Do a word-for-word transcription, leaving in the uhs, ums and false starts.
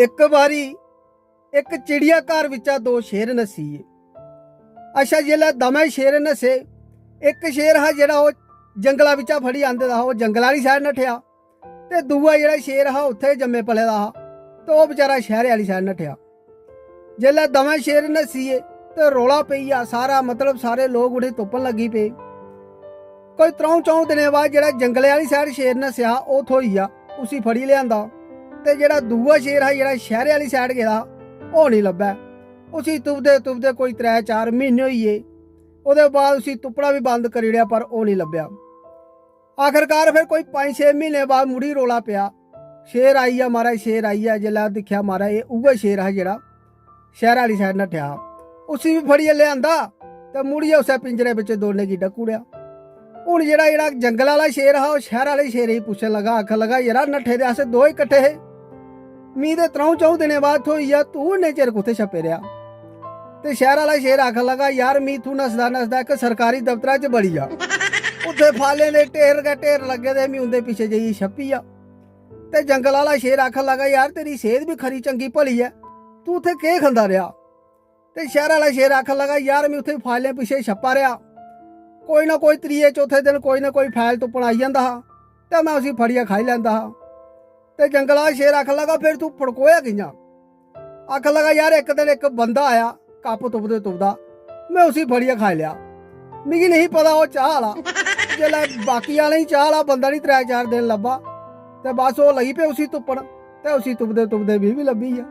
इक बारी इक चिड़िया घर बिच्चा दो शेर नस्सी गे। अच्छा, जिसलै दमै शेर नस्से, इक शेर हा जेह्ड़ा ओह् जंगला बिच्चा फड़ी आंदे दा हा, ओह् जंगल आह्ली side नट्ठेआ, ते दूआ जेह्ड़ा शेर हा उत्थै जम्मे पले दा हा, ते ओह् बेचारा शैह्रे आह्ली side नट्ठेआ। जिसलै दमै शेर नस्सी गे ते रौला पेई गेआ सारा, मतलब सारे लोक उ'नें तुप्पन लगी पे। कोई त्र'ऊं च'ऊं दिनें बाद जेह्ड़ा जंगलै आह्ली side शेर नस्सेआ हा, ओह् थ्होई गेआ, उसी फड़ी लेआंदा। ते जेह्ड़ा दूआ शेर हा, जेह्ड़ा शैह्रे आह्ली side गेदा हा, ओह् निं लब्भै। उसी तुपदे तुपदे कोई त्रै चार म्हीने होई गे। ओह्दे बाद उसी तुप्पना बी बंद करी ओड़ेआ, पर ओह् निं लब्भेआ। आखरकार फिर कोई पंज छे म्हीने बाद मुड़ी रौला पेआ, "शेर आई गेआ महाराज, शेर आई गेआ।" जिसलै दिक्खेआ, महाराज, एह् उ'ऐ शेर हा जेह्ड़ा शैह्रा आह्ली side नट्ठेआ हा। उसी बी फड़ियै लेआंदा ते मुड़ियै उस्सै पिंजरे बिच्च दोनें गी डक्की ओड़ेआ। हून जेह्ड़ा, जेह्ड़ा जंगल आह्ला शेर हा, ओह् शैह्रा आह्ले शेरे गी पुच्छन लगा, आखन लगा, "यरा, नट्ठे ते अस दोए किट्ठे हे। मी ते त्र'ऊं च'ऊं दिनें बाद थ्होई गेआ, तूं इन्ने चिर कुत्थै छप्पे रेहा?" ते शैह्रा आह्ला शेर आखन लगा, "यार, मी इत्थूं नसदा नसदा इक सरकारी दफ्तरा च बड़ी गेआ। उत्थै फाइलें दे ढेर गै ढेर लग्गे दे, मी उं'दे पिच्छें जाइयै छप्पी गेआ।" ते जंगल आह्ला शेर आखन लगा, "यार, तेरी सेह्त बी खरी चंगी भली ऐ, तूं उत्थै केह् खंदा रेहा?" ते शैह्रा आह्ला शेर आखन लगा, "यार, में उत्थै फाइलें पिच्छें छप्पा रेहा। कोई ना कोई त्रिये चौथे दिन कोई ना कोई फाइल तुप्पन आई जंदा हा ते में उसी फड़ियै खाई लैंदा हा।" ते जंगल आह्ला शेर आखन लगा, "फिर तूं फड़कोआ कि'यां?" आखन लगा, "यार, इक दिन इक बंदा आया, कप्प तुपदे तुपदा, में उसी फड़ियै खाई लेआ। मिगी नेईं पता ओह् चाह् आह्ला। जिसलै बाकी आह्लें गी चाह् आह्ला बंदा निं त्रै चार दिन लब्भा, ते बस ओह् लगी पे उसी तुप्पन, ते उसी तुपदे तुपदे मी बी लब्भी गेआ।"